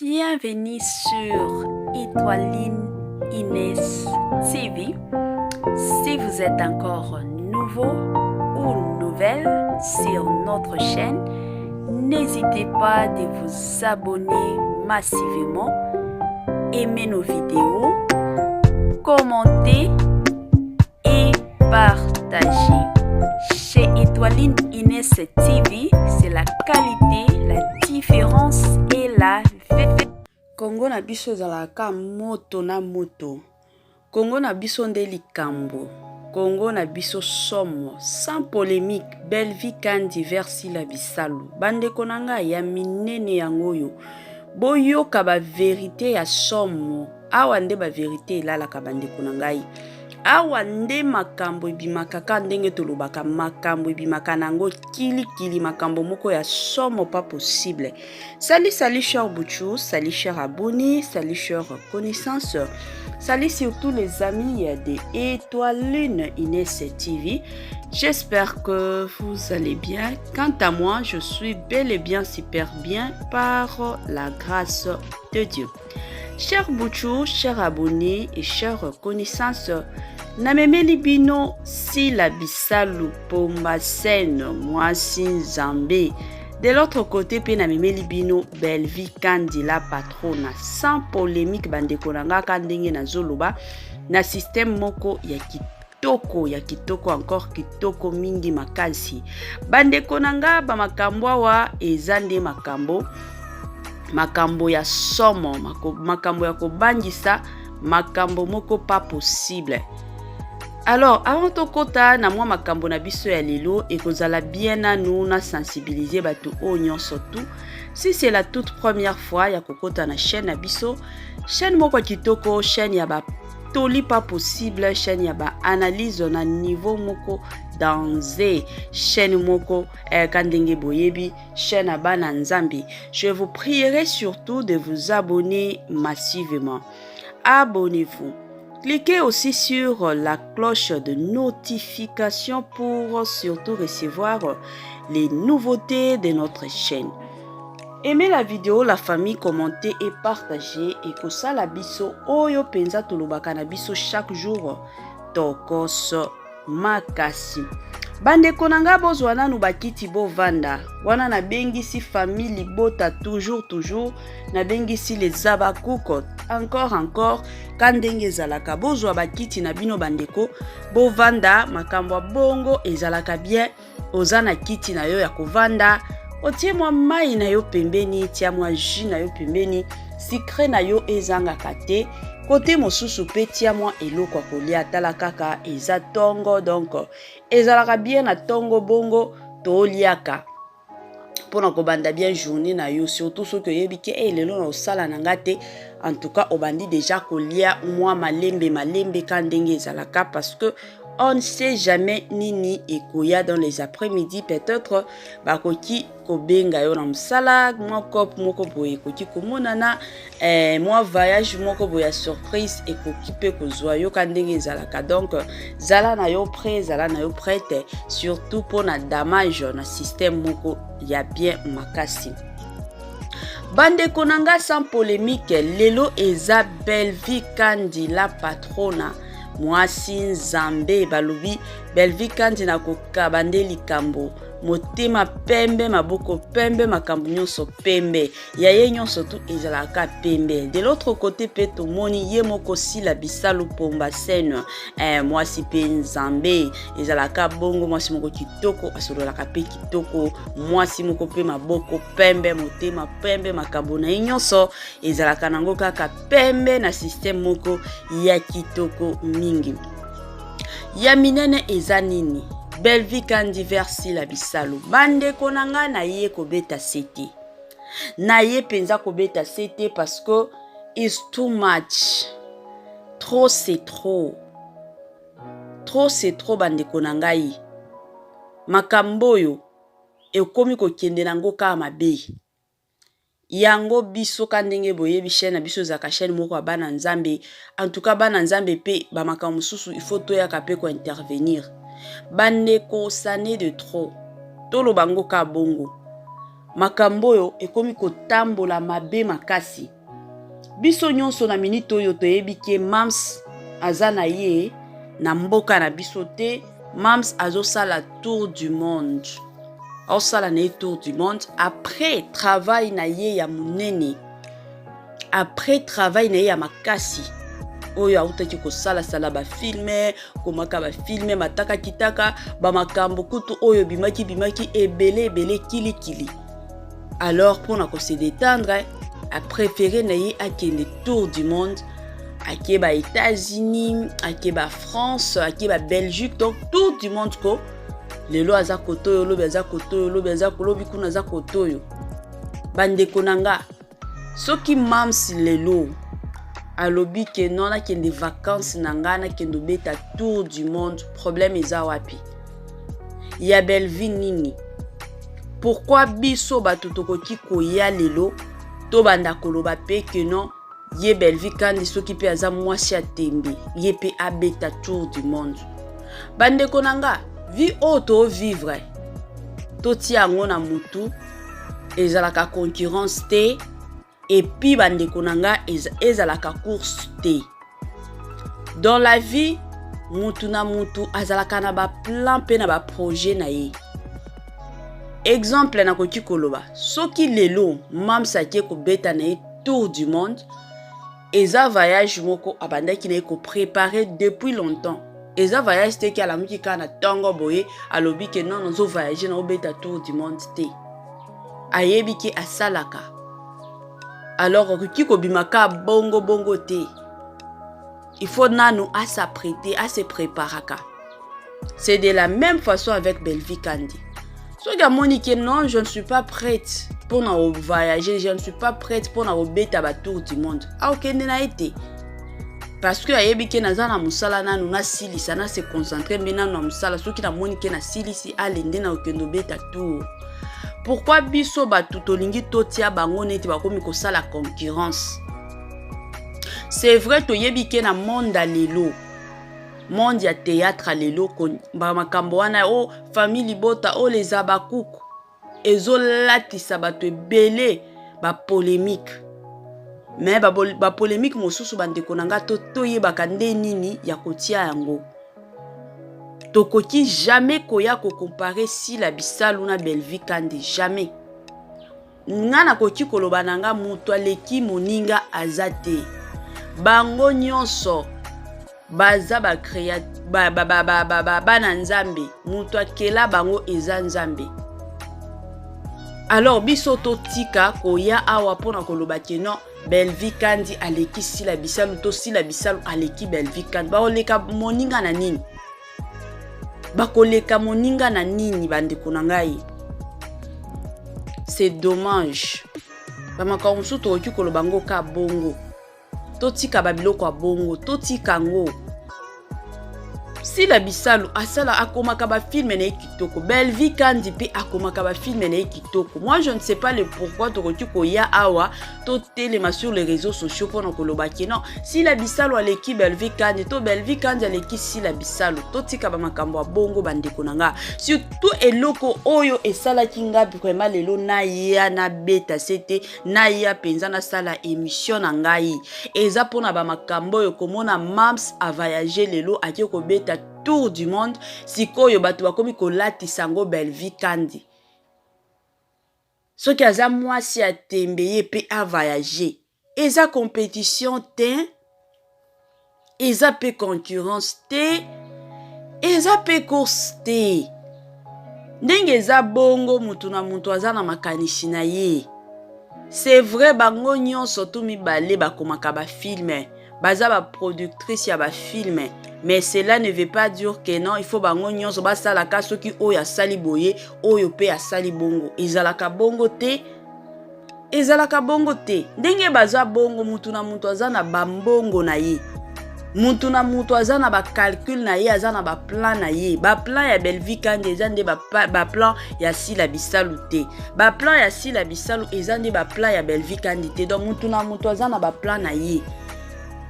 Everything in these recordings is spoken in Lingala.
Bienvenue sur Étoiline Inès TV. Si vous êtes encore nouveau ou nouvelle sur notre chaîne, n'hésitez pas de vous abonner massivement, aimer nos vidéos, commenter et partager. Chez Étoiline Inès TV, c'est la qualité, la différence et la Congo na biso ezalaka moto na moto. Congo na biso nde likambo. Congo na biso somo, sans polémique, Bellevue Kandi vers Sila Bisalu. Bandeko na ngai ya minene yango oyo. Boyoka ba verite ya somo. Awa nde ba verite elalaka bandeko na ngai. Awa nde makambo ebimaka ka ndenge tolobaka makambo ebimaka na yango kilikili makambo moko ya somo pas possible. Salut salut cher Bouchou, salut cher abonné, salut cher connaissance. Salut surtout les amis de Étoile Lune Inès TV. J'espère que vous allez bien. Quant à moi, je suis bel et bien super bien par la grâce de Dieu. Cher Bouchou, cher abonné et chère connaissance, namemeli bino Sila Bisalu Pomba Scène mwasi Nzambe. De l'autre côté pe namemeli bino Bellevue Kandi la patrona sans polémique bandeko na nga ka ndenge nazoloba na système moko ya kitoko ya kitoko encore kitoko mingi makasi bandeko na nga ba makambo awa eza nde makambo makambo ya somo makambo ya kobangisa makambo moko pas possible. Alors avant tokota na mwa makambo na biso ya lelo, ekozala bien nanu na sensibiliser bato oyo nyonso tout. Si c'est la toute première fois ya kokota na chaîne na biso, chaîne moko ya kitoko, chaîne ya ba toli pas possible, chaîne ya ba analyse na niveau moko danze, chaîne moko ka ndenge boyebi, chaîne ya bana Nzambe. Je vous prierai surtout de vous abonner massivement. Abonnez-vous. Cliquez aussi sur la cloche de notification pour surtout recevoir les nouveautés de notre chaîne. Aimez la vidéo, la famille, commentez et partagez. Et kosala biso oyo penza tolobaka na biso chaque jour tokos makasi. Bandeko na nga bozwa nanu bakiti bovanda wana nabengisi famille libota toujours toujours nabengisi les abakuko encore encore ka ndenge ezalaka bozwa bakiti na bino bandeko bovanda makambo ya bongo ezalaka bien oza na kiti na yo ya kovanda otie mwa mai na yo pembeni tia mwa jus na yo pembeni sucre na yo ezangaka te kote mosusu mpe tia mwa eloko ya kolia tala kaka eza tongo donc ezalaka bien na tongo bongo toliaka mpona kobanda bien journée na yo surtout soki oyebi ke hey, lelo na osala na nga te en tout cas obandi déjà kolia mwa malembe malembe ka ndenge ezalaka parce que on ne sait jamais nini ekoya dans les après-midi peut-être bakoki kobenga yo na mosala mwa cope moko boye ekoki komonana mwa voyage moko boye ya surprise ekoki mpe kozwa yo ka ndenge ezalaka donc zala na yo prêt zala na yo prête surtout mpona damage na système moko ya bien makasi. Bandeko na nga sans polémique lelo eza Bellevue Kandi la patrona mwasi Nzambe balobi Bellevue Kandi na kokaba nde likambo motema pembe maboko pembe makambo nyonso pembe ya ye nyonso tu ezalaka pembe. De l'autre côté pe tomoni ye moko Sila Bisalu Pomba Scène mwasi pe Nzambe ezalaka bongo mwasi moko kitoko asololaka pe kitoko mwasi moko pe maboko pembe motema pembe makambo na ye nyonso ezalaka nango kaka pembe na système moko ya kitoko mingi. Ya minene eza nini? Bellevue Kandi vers Sila Bisalu bandeko na nga na ye kobeta sete na ye penza kobeta sete parce que is too much trop c'est trop trop c'est trop bandeko na ngai makambo oyo ekomi kokende nango kaka mabe yango biso ka ndenge boyebi chaîne na biso ezalaka chaîne moko ya bana Nzambe en tout cas bana Nzambe pe ba makambo mosusu il faut toyaka pe ko intervenir bandeko ça n'est de trop toloba ngo ka bongo. Makambo oyo ekomi kotambola mabe makasi. Biso nyonso na minute oyo toyebi ke Mams aza na ye na mboka na biso te. Mams azosala tour du monde, aosala na ye tour du monde après travail na ye ya monene, après travail na ye ya makasi oyo autaki kosalasala bafilme, komaka bafilme matakakitaka bamakambo kutu oyo bimaki bimaki ebele ebele kilikili. Alors mpona kose détendre, apréféré na ye akende tour du monde, ake ba États-Unis, ake ba France, ake ba Belgique, donc tour du monde ko. Lelo aza kote oyo, lobi aza kote oyo, lobi aza lobi kuna aza kote oyo. Bandeko na nga, soki Mams lelo alobi ke non, nakende vacances na nga, nakende obeta tour du monde, problème eza wapi? Ya Bellevue nini? Pourquoi biso bato tokoki koya lelo tobanda koloba mpe ke non, ye Bellevue Kandi soki mpe aza mwasi ya tembe, ye mpe abeta tour du monde? Bandeko na nga, vie oyo tovivre, totia yango na mutu, ezalaka concurrence te. Et puis bandeko na nga, ezalaka course te. Dans la vie, mutu na mutu azalaka na baplan mpe na baprojet na ye. Exemple, nakoki koloba, soki lelo Mams ake kobeta na ye tour du monde, eza voyage moko abandaki na ye kopréparer depuis longtemps. Eza voyage te ke alamuki kaka na ntongo boye, alobi ke non, nazovoyage, na obeta tour du monde te. Ayebi ke asalaka, alors akoki kobima ka bongo bongo te. Il faut nanu as'apprêter, ase préparaka. C'est de la même façon avec Bellevue Kandi. Soki amoni ke non, je ne suis pas prête mpona kovoyager, je ne suis pas prête mpona kobeta batour du monde, akokende na ye te, parce que ayebi ke naza na mosala nanu nasilisa, nase concentrer mbe nanu na mosala. Soki namoni ke nasilisi, ale nde na kokende obeta tour. Pourquoi biso bato tolingi totia bango neti bakomi kosala concurrence? C'est vrai, toyebi ke na monde ya lelo, monde ya théâtre lelo, makambo wana o famille libota o les abakuku ezolatisa bato ebele bapolémique. Mais bapolémique mosusu, bandeko na nga, toyebaka nde nini ya kotia yango. Tokoki jamais koya kocomparer Sila Bisalu na Bellevue Kandi, jamais. Nga nakoki koloba na nga, moto aleki moninga aza te. Bango nyonso baza bacréa ba, ba, ba, ba, ba, ba, bana Nzambe. Moto akela bango eza Nzambe. Alors biso totika koya awa mpona koloba ke non, Bellevue Kandi aleki Sila Bisalu to Sila Bisalu aleki Bellevue Kandi. Bakoleka moninga na nini? Bakoleka moninga na nini? Bandeko na ngai, c'est dommage. Bamakambo mosusu tokoki koloba ngo ka bongo, totika babiloko ya bongo, totika yango. Sila Bisalu asala, akomaka bafilme na ye kitoko. Bellevue Kandi mpe akomaka bafilme na ye kitoko. Moi, je ne sais pas le pourquoi tokoki koya awa, totelema sur les réseaux sociaux mpona koloba ke non, Sila Bisalu aleki Bellevue Kandi to Bellevue Kandi aleki Sila Bisalu. Totika bamakambo ya bongo, bandeko na nga. Surtout eloko oyo esalaki nga vraiment lelo naya nabeta se te, naya mpenza nasala émission na ngai, eza mpona bamakambo oyo komona Mams avoyage lelo, ake kobeta tour du monde. Sikoyo bato bakomi kolatisa yango Bellevue Kandi. Soki aza mwasi ya tembe, ye mpe avoyage. Eza compétition te, eza mpe concurrence te, eza mpe course te. Ndenge eza bongo, mutu na mutu aza na makanisi na ye. C'est vrai, bango nyonso tu mibale bakomaka bafilme, baza baproductrice ya bafilme, mais cela ne veut pas dire que non, il faut bango nyonso basalaka. Soki oyo asali boye, oyo mpe asali bongo, ezalaka bongo te, ezalaka bongo te. Ndenge baza bongo, mutu na mutu aza na bambongo na ye, mutu na mutu aza na bacalcul na ye, aza na baplan na ye. Baplan ya Bellevue Kandi eza nde baplan ya Sila Bisalu te, baplan ya Sila Bisalu eza nde baplan ya Bellevue Kandi te. Donc mutu na mutu aza na baplan na ye.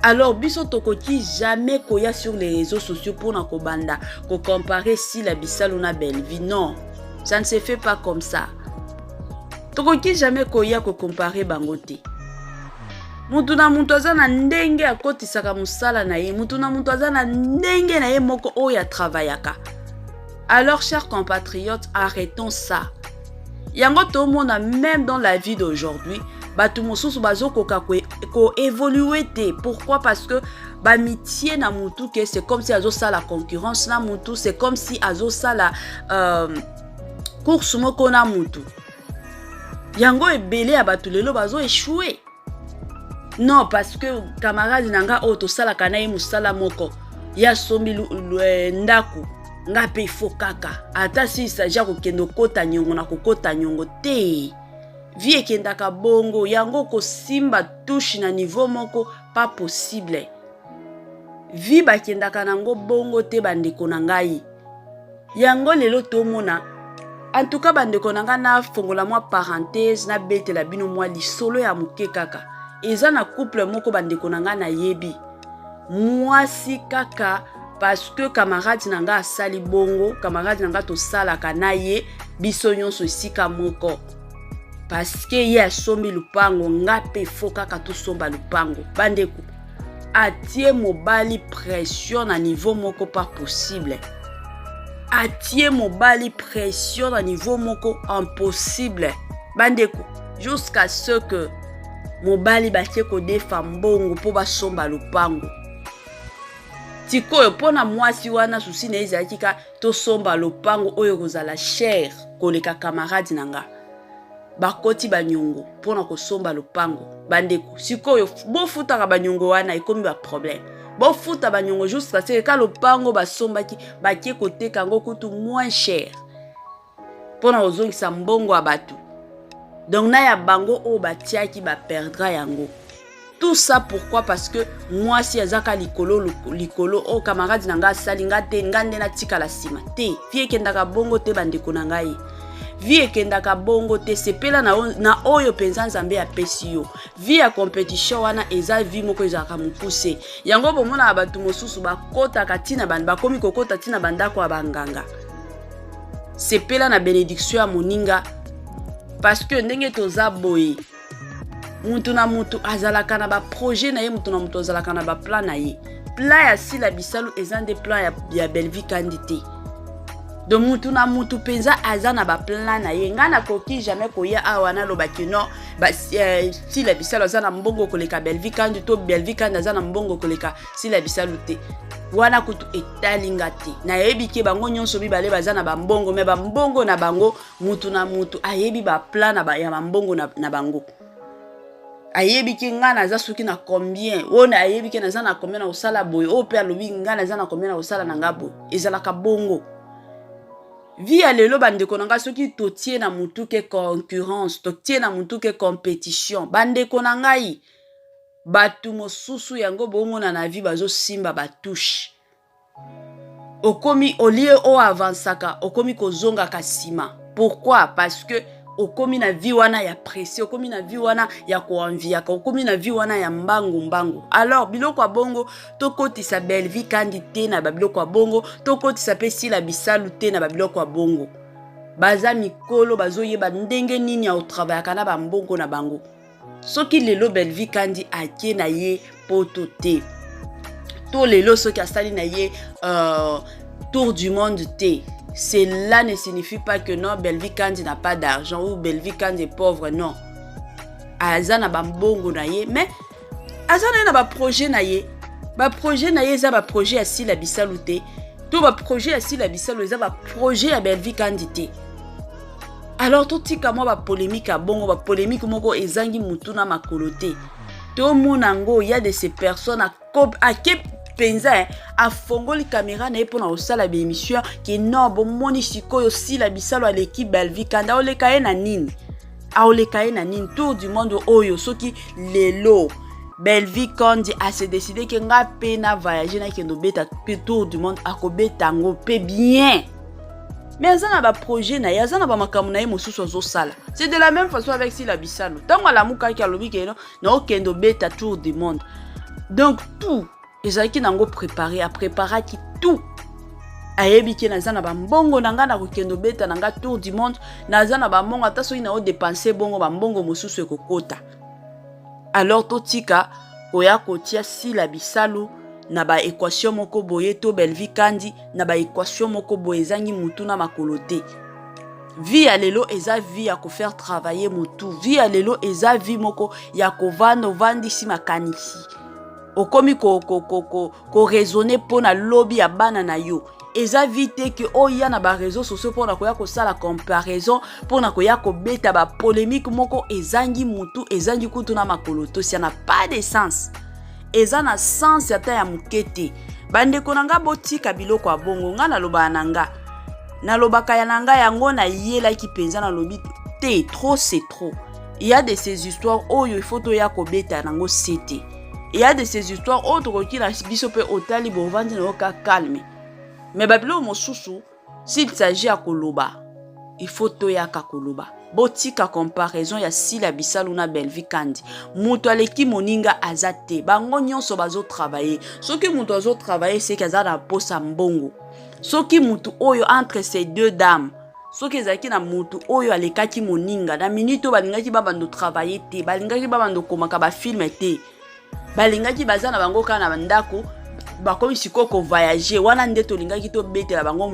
Alors biso tokoki jamais koya sur les réseaux sociaux mpona kobanda kocomparer Sila Bisalu na Bellevue. Non, ça ne se fait pas comme ça. Tokoki jamais koya kocomparer bango te. Mutu na mutu aza na ndenge akotisaka mosala na ye, mutu na mutu aza na ndenge na ye moko oyo atravaillaka. Alors, chers compatriotes, arrêtons ça. Yango tomona même dans la vie d'aujourd'hui, bato mosusu bazokoka koévoluer te. Pourquoi? Parce que bamitie na mutu ke c'est comme si azosala concurrence na mutu, c'est comme si azosala course moko na mutu. Yango ebele ya bato lelo bazoéchouer. Non, parce que camarade na nga oyo tosalaka na ye mosala moko, ye asombi ndako, nga mpe ifo kaka, ata si s'agit ya kokende okota niongo na kokota niongo te. Vie ekendaka bongo. Yango kosimba touche na niveau moko pas possible. Vie bakendaka nango bongo te, bandeko na ngai. Yango lelo tomona, en tout cas, bandeko na ngai, nafongola mwa parenthèse, nabetela bino mwa lisolo ya moke kaka. Eza na couple moko, bandeko na ngai, nayebi mwasi kaka parce que camarade na ngai asali bongo. Camarade na ngai, tosalaka na ye biso nyonso esika moko. Parce que ye asombi lupango, nga mpe fo kaka tosomba lupango. Bandeko, atie mobali pression na niveau moko pas possible. Atie mobali pression na niveau moko impossible, bandeko, jusqu'à ce que mobali batie kodefa mbongo mpo basomba lupango. Sikoyo mpo na mwasi wana, souci na ye ezalaki ka tosomba lopango oyo ekozala cher koleka camarade na nga. Bakoti banyongo mpona kosomba lopango. Bandeko, sikoyo bofutaka banyongo wana, ekomi baproblème. Bofuta banyongo jusqu'à ce ka lopango basombaki, bakie koteka yango kutu moins cher mpona kozongisa mbongo ya bato. Donc na ya bango oyo batiaki, baperdra yango. Tout ça pourquoi? Parce que mwasi azaka likolo likolo oyo camarade na ngai asali, nga te, nga nde natikala nsima te. Vie ekendaka bongo te, bandeko na ngai. Vie ekendaka bongo te. Sepela na oyo mpenza Nzambe apesi yo. Vie ya compétition wana eza vie moko ezalaka mokuse. Yango bomonaka bato mosusu bakɔtaka ntina, bakomi kokɔta ntina bandako ya banganga. Sepela na bénédiction ya moninga, parce que ndenge toza boye, mutu na mutu azalaka na baprojet na ye, mutu na mutu azalaka na baplan na ye. Plan ya Sila Bisalu eza nde plan ya Belvi Kandi te. Donc mutu na mutu mpenza aza na baplan na ye. Ngai nakoki jamais koya awa nalobaki non, Sila Bisalu aza na mbongo koleka Belvi Kandi, to Belvi Kandi aza na mbongo koleka Sila Bisalu te. Wana kutu etalinga te. Nayebi ke bango nyonso mibale baza na bambongo, me bambongo na bango, mutu na mutu ayebi baplan ya bambongo na bango. Ayebi ke ngai naza soki na combien, oyo ayebi ke naza na combien na kosala boye, oyo mpe alobi ngai naza na combien na kosala na ngai boye. Ezalaka bongo vie ya lelo, bandeko na ngai. Soki totie na mutu ke concurrence, totie na mutu ke compétition, bandeko na ngai, bato mosusu yango bomona na vie bazosimba batouche. Okomi olie oyo avansaka, okomi kozongaka nsima. Pourquoi? Parce que okomi na vie wana ya presse, okomi na vie wana ya koenviaka, okomi na vie wana ya mbangu mbangu. Alors biloko ya bongo, tokotisa Belvi Kandi te na babiloko ya bongo, tokotisa mpe Sila Bisalu te na babiloko ya bongo. Baza mikolo, bazoyeba ndenge nini ya kotravaillaka na bambongo na bango. Soki lelo Belvi Kandi ake na ye poto te, to lelo soki asali na ye tour du monde te, cela ne signifie pas que non, Belvi Kandi n'a pas d'argent ou Belvi Kandi est pauvre. Non, aza na bambongo na ye, mais aza na ye na baprojet na ye. Baprojet na ye eza baprojet ya Sila Bisalu te, to baprojet ya Sila Bisalu eza baprojet ya Belvi Kandi te. Alors totika mwa bapolémique ya bongo, bapolémique moko ezangi mutu na makolo te. Tomona yango, ya de ces personnes ake mpenza afongoli caméra na ye mpona kosala baémission ke non, bomoni sikoyo Sila Bisalo aleki Belvi Kanda. Aoleka ye na nini? Aoleka ye na nini? Tour du monde oyo, soki lelo Belvi Kandi ase décide ke nga mpe na voyage, nakende obeta mpe tour du monde, akobeta yango mpe bien. Mais aza na baprojet na ye, aza na bamakambo na ye mosusu azosala. C'est de la même façon avec Sila Bisalo. Ntango alamukaki, alobi ke naokende obeta tour du monde, donc tout ezalaki nango préparé, apréparaki tout. Ayebi ke naza na bambongo na ngai, nakokende obeta na ngai tour du monde, naza na bambongo, ata soki naodepense bongo, bambongo mosusu ekokota. Alors totika koya kotia Sila Bisalu na baéquation moko boye to Belvi Kandi na baéquation moko boye ezangi mutu na makolo te. Vie ya lelo eza vie ya kofaire travailler motu. Vie ya lelo eza vie moko ya kovanda, ovandisi makanisi, okomi koraisonner mpo na lobi ya bana na yo. Eza vie te ke oya na baréseaux sociaux mpona koya kosala comparaison, mpona koya kobeta bapolémique moko ezangi mutu, ezangi kutu na makolo. Tosia na pas de sens, eza na sens ata ya moke te. Bandeko na nga, botika biloko ya bongo. Nga nalobaka na nga, nalobaka ya na ngai yango, nayelaki mpenza, nalobi te, trop c'est trop. Il y a de ces histoires oyo il faut toya kobeta nango se te. Il y a de ces histoires oyo tokoki na biso mpe otali, bovandi na yo ka calme, mais babiloko mosusu, s'il s'agit ya koloba, il faut toyaka koloba. Botika comparaison ya Sila Bisalu na Belvi Kandi. Moto aleki moninga aza te, bango nyonso bazotravaille. Soki moto azotravaille, seki aza na posa mbongo. Soki motu oyo, entre ces deux dames, soki ezalaki na motu oyo alekaki moninga na minute oyo, balingaki babanda travaille te, balingaki babanda okomaka bafilm te, balingaki baza na bango kaka na bandako, bakomi sikoyo kovoyage. Wana nde tolingaki tobetela bango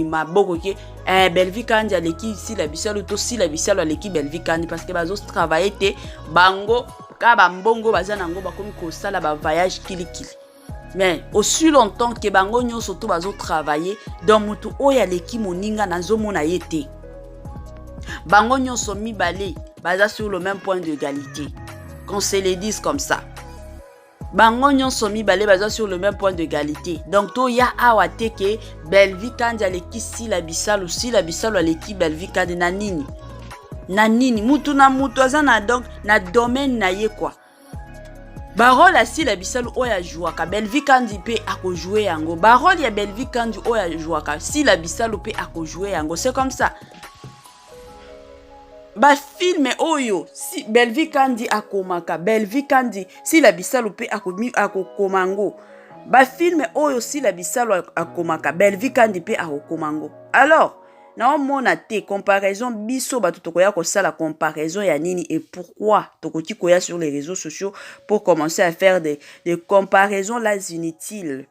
maboko ke Belvi Kandi aleki Sila Bisalu to Sila Bisalu aleki Belvi Kandi, parce que bazotravaille te. Bango kaka bambongo baza nango, bakomi kosala bavoyage kilikili. Mais aussi longtemps ke bango nyonso to bazotravaille, donc motu oyo aleki moninga nazomona ye te. Bango nyonso mibale baza sur le même point d'égalité, qu'on se le dise comme ça. Bango nyonso mibale baza sur le même point d'égalité. Donc toya awa te ke Belvi Kandi aleki Sila Bisalu, Sila Bisalu aleki Belvi Kandi na nini, na nini. Mutu na mutu aza na, donc, na domaine na ye quoi. Barôle ya Sila Bisalu oyo ajwaka, Belvi Kandi mpe akojouer yango. Barôle ya Belvi Kandi oyo ajwaka, Sila Bisalu mpe akojouer yango. C'est comme ça. Bafilm oyo si Belvi Kandi akomaka, Belvi Kandi, Sila Bisalu mpe akokoma yango. Bafilm oyo Sila Bisalu akomaka, Belvi Kandi mpe akokoma yango. Alors naomona te comparaison. Biso bato tokoya kosala comparaison ya nini et pourquoi tokoki koya sur les réseaux sociaux pour commencer à faire des comparaisons là inutiles?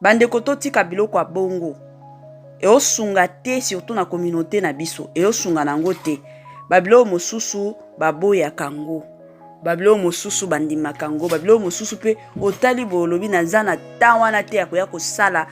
Bandeko, totika biloko ya bongo, eosunga te, surtout na communauté na biso, eosunga nango te. Babiloko mosusu baboyaka yango, babiloko mosusu bandimaka yango, babiloko mosusu mpe otali boye, olobi naza na temps wana te ya koya kosala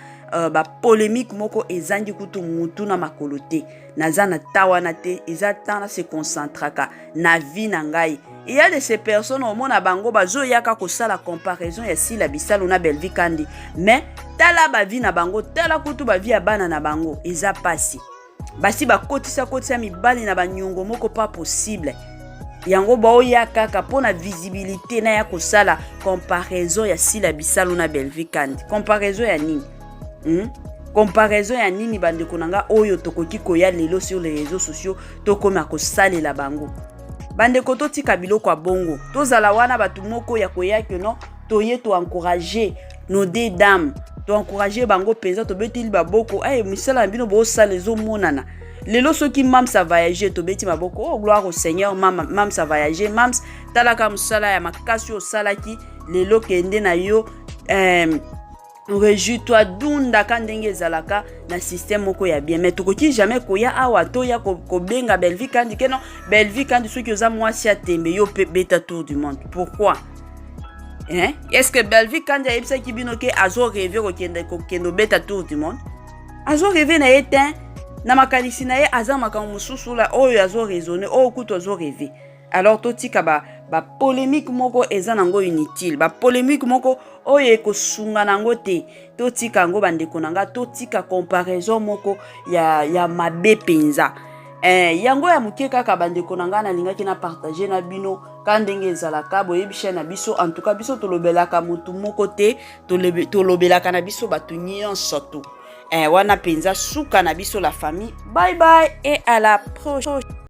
bapolémique moko ezangi kutu mutu na makolo te. Naza na temps wana te, eza temps na se concentraka na vie na ngai. Il y a de ces personnes, omona bango bazoyaka kosala comparaison ya Sila Bisalu na Belvi Kandi, mais tala bavie na bango, tala kutu bavie ya bana na bango, eza pasi. Basi bakotisa kotisa mibali na baniongo moko pas possible. Yango baoya kaka mpo na visibilité na ya kosala comparaison ya Sila Bisalu na Belvi Kandi. Comparaison ya nini, Comparaison ya nini, bandeko na nga, oyo tokoki koya lelo sur les réseaux sociaux tokóma kosalela bango? Bandeko, totika biloko ya bongo. Tozala wana bato moko ya koya ke non, toye toencourage nos deux dames, toencourage bango mpenza, tobeteli baboko. Ay, misala na bino bosala ezomonana lelo. Soki Mams a voyage, tobeti maboko: "Oh, gloire au Seigneur, Mams a voyage." Mams, talaka mosala ya makasi oyo osalaki lelo, kende na yo, réjouis-toi, dundaka ndenge ezalaka na système moko ya bien. Mais tokoki jamais koya awa toya kobenga Belvi Kandi ke non, Belvi Kandi, soki oza mwasi ya tembe, yo mpe beta tour du monde. Pourquoi, hein? Est ce que Belvi Kandi ayebisaki bino ke azorêver kokende obeta tour du monde? Azorêver na ye te, na makanisi na ye aza makambo mosusu la oyo azoraisonner, oyo kutu azorêver. Alors totika bapolémique ba moko eza nango inutile, bapolémique moko oyo ekosunga nango te. Totika yango, bandeko na nga, totika comparaison moko ya mabe mpenza. Yango ya moke kaka, bandeko na ngai, nalingaki na partage na bino ka ndenge ezalaka. Boyebi chaîne na biso, en tout cas biso tolobelaka motu moko te, tolobelaka na biso bato nyonso to wana mpenza suka na biso la famille. Bye bye et à la prochaine.